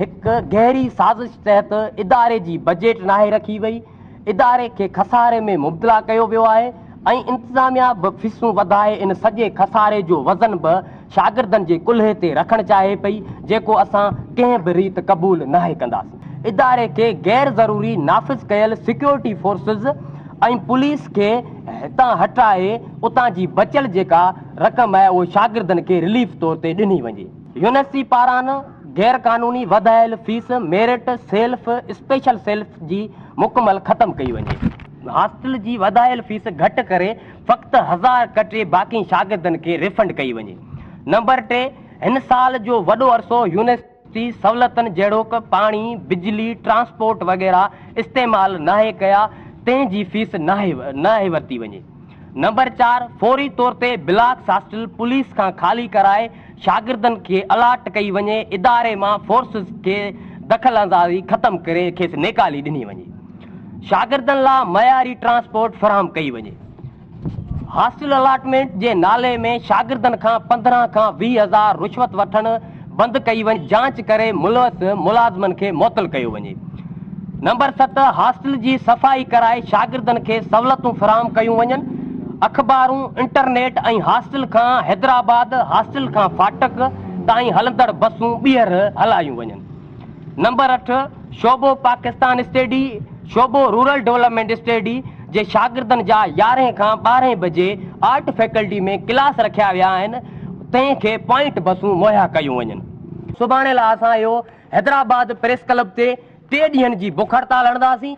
هڪ گهري سازش تحت اداري جي بجيٽ ناهي رکي وئي، اداري کي خساري ۾ مبتلا ڪيو ويو آهي ۽ انتظاميا به فيسون وڌائي ان سڄي خساري جو وزن به شاگردن جي ڪلهي تي رکڻ چاهي پئي، جيڪو اسان ڪنهن به ريت قبول ناهي ڪنداسين. اداري کي غير ضروري نافذ ڪيل سيڪيورٽي فورسز ۽ پوليس کي هتان هٽائي اتان جي بچيل جيڪا رقم آهي اهو شاگردن کي رليف طور تي ڏني وڃي. يونيورسٽي پاران غير قانوني وڌايل fees merit self, special self جي مڪمل ختم ڪئي وڃي. هاسٽل جي وڌايل فيس گهٽ ڪري فقط هزار ڪٽي باقي شاگردن کي ريفنڊ ڪئي وڃي. نمبر 3 هن سال جو وڏو عرصو يونيورسٽي سهولتن جهڙوڪ پاڻي، بجلي، ٽرانسپورٽ وغيره استعمال ناهي ڪيا تنهن جي فيس ناهي ورتي وڃي. نمبر 4 فوري طور تي بلاڪس هاسٽل پوليس کان خالي ڪرائي شاگردن کي الاٽ ڪئي وڃي، اداري مان فورسز کي دخل اندازي ختم ڪري کيس نيڪالي ڏني وڃي، شاگردن لا معياري ٽرانسپورٽ فراهم ڪئي وڃي. هاسٽل الاٽمينٽ جي نالي ۾ شاگردن کان 15 کان 20 هزار رشوت وٺڻ بند ڪئي وڃي، جاچ ڪري ملوث ملازمن کي معطل ڪيو وڃي. نمبر 7 هاسٽل جي صفائي ڪرائي شاگردن کي سهولتون فراهم ڪيون وڃن. اخبارون، انٽرنيٽ ۽ هاسٽل کان حيدرآباد، هاسٽل کان ڦاٽڪ تائين هلندڙ بسون ٻيهر هلايون وڃن. نمبر 8 شعبو پاڪستان اسٽڊي، شعبو رورل ڊولپمينٽ اسٽڊي جي شاگردن جا 11 کان 12 بجي آرٽ فيڪلٽي ۾ ڪلاس رکيا ويا آهن تنهن کي پوائنٽ بسون مهيا ڪيون وڃن. سڀاڻي لاء اسان اهو حيدرآباد پريس ڪلب تي 3 ڏينهن جي بک هڙتال هڻنداسين.